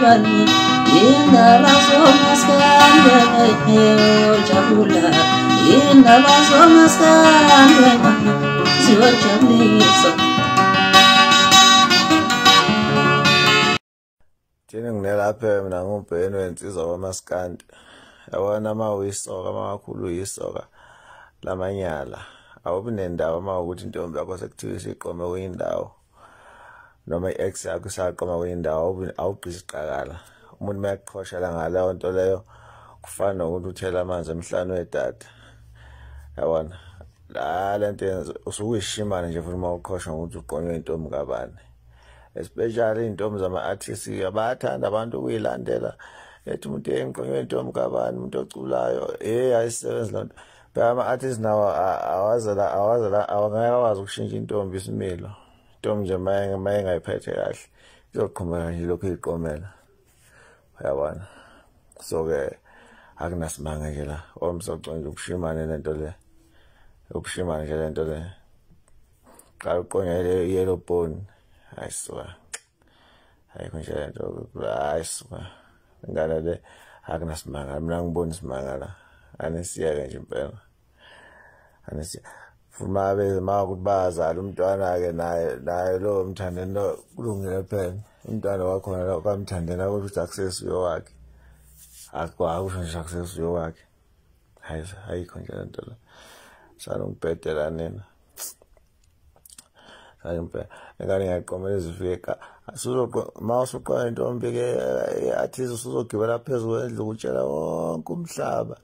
Yenkani indaba zomaskande ojabula indaba zomaskande ziyojabulisa. Thina nginelapha mina ngubheni wensizwa kwamaskandi. Yabona uma uyisoka makakhulu uyisoka lamanyala. Awubi nendawo uma ukuthi intombi yakho sekuthiwa isiqome kuyindawo noma i-ex yakho isaqoma kuyindawo, awugqizi qakala. Umuntu mayakuqhoshela ngaleyo nto leyo kufana nokuthi uthela amanzi emhlane wedada. Yabona la lento yenza usuke uyishimane nje futhi uma uqhoshwa ngokuthi uqonywe intombi kabani. Especially intombi zama-artists abayathanda abantu ukuyilandela, ethi umuntu engiqonywe intombi kabani, umuntu oculayo, ayisebenzi loo nto. Phela ama-artists nawo awazela awangeke akwazi ukushintsha intombi isimilo. Intombi nje uma engayiphethe kahle izoqhumeka nje lokhu iyiqomela. Uyabona? So-ke akunasimanga nje la, omsoco nje ubushimane lento le. Ubushimane nje lento le. Qala uqonywe i-yellow bone. Hayi suka. Ayikho nje lento, hayi suka. Ingane le akunasimanga, mina ngibona isimanga la. Anisiyeke nje impela. Anisiye. Futhi uma ukuthi bayazala umntwana-ke naye lo Mthandeni lo kulungile phela. Umntwana wakhona lo kaMthandeni akusho ukuthi akusesuye wakhe. Akusho nje akusesuye wakhe. Hayi ayikho nje lento le. Sale ngibhedela nina. Hayi impela. Ingane ngiyaqomela izifika. Uma usuqola intombi-ke i-artist usuzogibela phezu kwendlu utshela wonke umhlaba.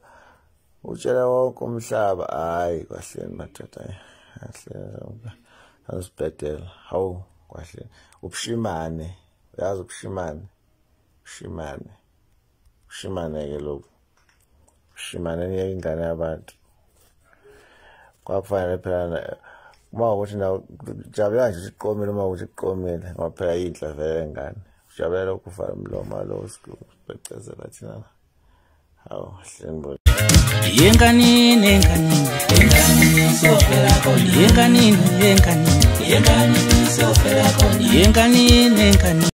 Utshela wonke umhlaba. Hayi kahleni madoda, kahleni asibhedela. Hawu kahleni. Ubushimane, uyazi ubushimane. Ubushimane. Ubushimane ke lokhu. Ubushimane niyeke ingane yabantu. Kwakufanele phela uma ukuthi nawe jabulela nje iqomile, uma ukuthi iqomile ngoba phela yinhle vele ingane. Ujabulela ukuvala umlomo lo sibecezela thina. Hawu hleni bo. Yenkanini yenkanini yenkanini sofela khona yenkanini yenkanini yenkanini sofela khona yenkanini yenkanini.